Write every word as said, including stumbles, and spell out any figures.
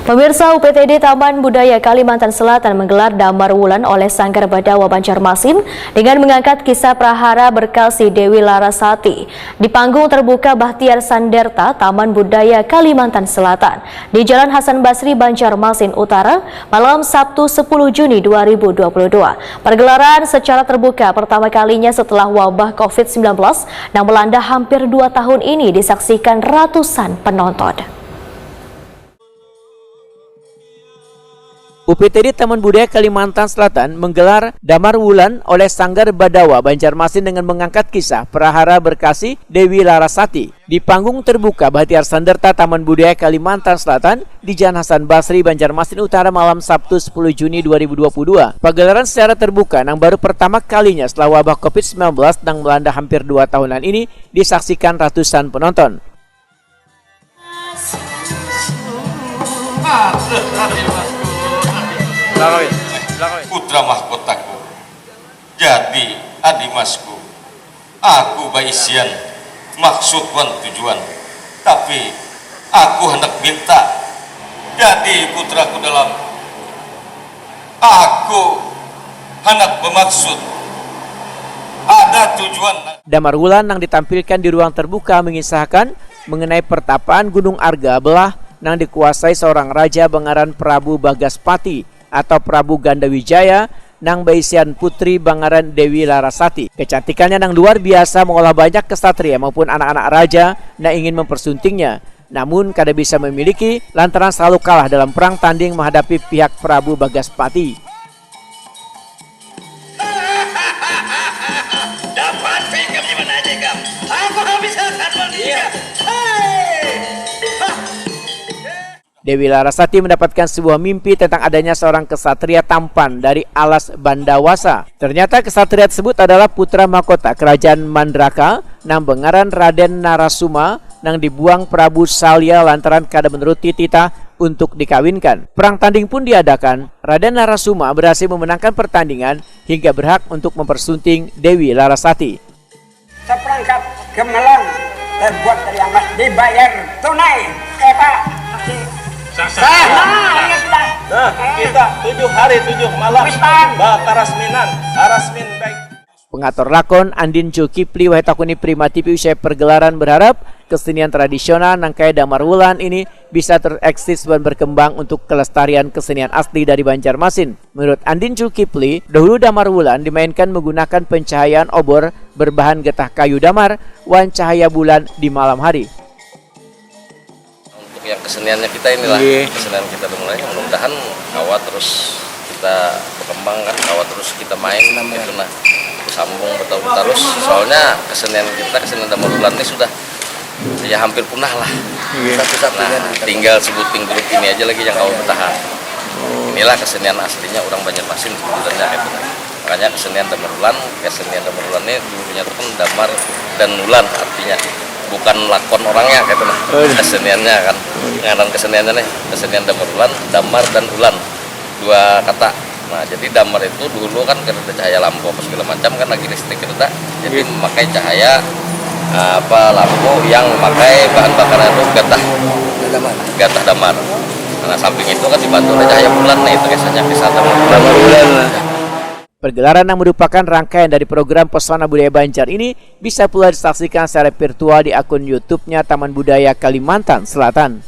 Pemirsa, U P T D Taman Budaya Kalimantan Selatan menggelar Damar Wulan oleh Sanggar Badawa Banjarmasin dengan mengangkat kisah prahara berkasi Dewi Larasati. Di panggung terbuka Bahtiar Sanderta, Taman Budaya Kalimantan Selatan, di Jalan Hasan Basri, Banjarmasin Utara, malam Sabtu sepuluh Juni dua ribu dua puluh dua. Pergelaran secara terbuka pertama kalinya setelah wabah covid sembilan belas yang melanda hampir dua tahun ini disaksikan ratusan penonton. U P T D Taman Budaya Kalimantan Selatan menggelar Damar Wulan oleh Sanggar Badawa Banjarmasin dengan mengangkat kisah Prahara Berkasi Dewi Larasati. Di panggung terbuka Bahtiar Sanderta Taman Budaya Kalimantan Selatan di Jalan Hasan Basri, Banjarmasin Utara, malam Sabtu sepuluh Juni dua ribu dua puluh dua. Pagelaran secara terbuka nang baru pertama kalinya setelah wabah covid sembilan belas nang melanda hampir dua tahunan ini disaksikan ratusan penonton. Putra mahkotaku, jadi adi masku, aku baisian maksud wan tujuan, tapi aku handak minta, jadi putraku dalam, aku handak bamaksud, ada tujuan. Damar Wulan nang ditampilkan di ruang terbuka mengisahkan mengenai pertapaan Gunung Arga Belah nang dikuasai seorang raja bangaran Prabu Bagaspati atau Prabu Ganda Wijaya nang baisian putri bangaran Dewi Larasati. Kecantikannya nang luar biasa mengolah banyak kesatria maupun anak-anak raja nang ingin mempersuntingnya, namun kada bisa memiliki lantaran selalu kalah dalam perang tanding menghadapi pihak Prabu Bagaspati. Dapat pikir di mana aja ikam? Aku habis akan manusia. Hei! Hah! Dewi Larasati mendapatkan sebuah mimpi tentang adanya seorang kesatria tampan dari alas Bandawasa. Ternyata kesatria tersebut adalah putra mahkota kerajaan Mandraka nang bengaran Raden Narasuma nang dibuang Prabu Salya lantaran kada menuruti titah untuk dikawinkan. Perang tanding pun diadakan. Raden Narasuma berhasil memenangkan pertandingan hingga berhak untuk mempersunting Dewi Larasati. Seperangkat gamelan terbuat dari emas dibayar tunai. Eh, Pak. Sah, sah. Nah, iya sudah. Nah, kita tujuh hari tujuh malam bakarasminan, arasmin baik. Pengatur lakon, Andin Julkipli, wahai takuni Prima T V usai pergelaran berharap kesenian tradisional nang kaya Damar Wulan ini bisa terus eksis dan berkembang untuk kelestarian kesenian asli dari Banjarmasin. Menurut Andin Julkipli, dahulu Damar Wulan dimainkan menggunakan pencahayaan obor berbahan getah kayu damar wan cahaya bulan di malam hari. Untuk yang keseniannya kita inilah, yeah. Kesenian kita dimulai, mudah-mudahan kawa terus kita berkembang kan, kawa terus kita main gitu nah, sambung bertahun terus. Soalnya kesenian kita, kesenian Damar Wulan ini sudah ya hampir punah lah. Iya. Nah, tinggal sebuting grup ini aja lagi yang kawa bertahan. Oh. Inilah kesenian aslinya orang Banjarmasin sebenarnya gitu. Makanya kesenian Damar Wulan, kesenian Damar Wulan ini dulunya tuh kan damar dan wulan artinya. Bukan lakon orangnya gitu nah. Oh, iya. Keseniannya kan. Oh, iya. Ngaran keseniannya nih, kesenian Damar Wulan, damar dan wulan. Dua kata. Nah, jadi damar itu dulu kan kada ada cahaya lampu apa segala macam kan, lagi listrik kada ada. Jadi memakai cahaya, eh, apa, lampu yang memakai bahan bakar itu gatah. Gatah damar. Nah, samping itu kan dibantu oleh cahaya bulan, nah itu biasanya kisah damar bulan. Damar bulan lah. Pergelaran yang merupakan rangkaian dari program Pesona Budaya Banjar ini bisa pula disaksikan secara virtual di akun YouTube-nya Taman Budaya Kalimantan Selatan.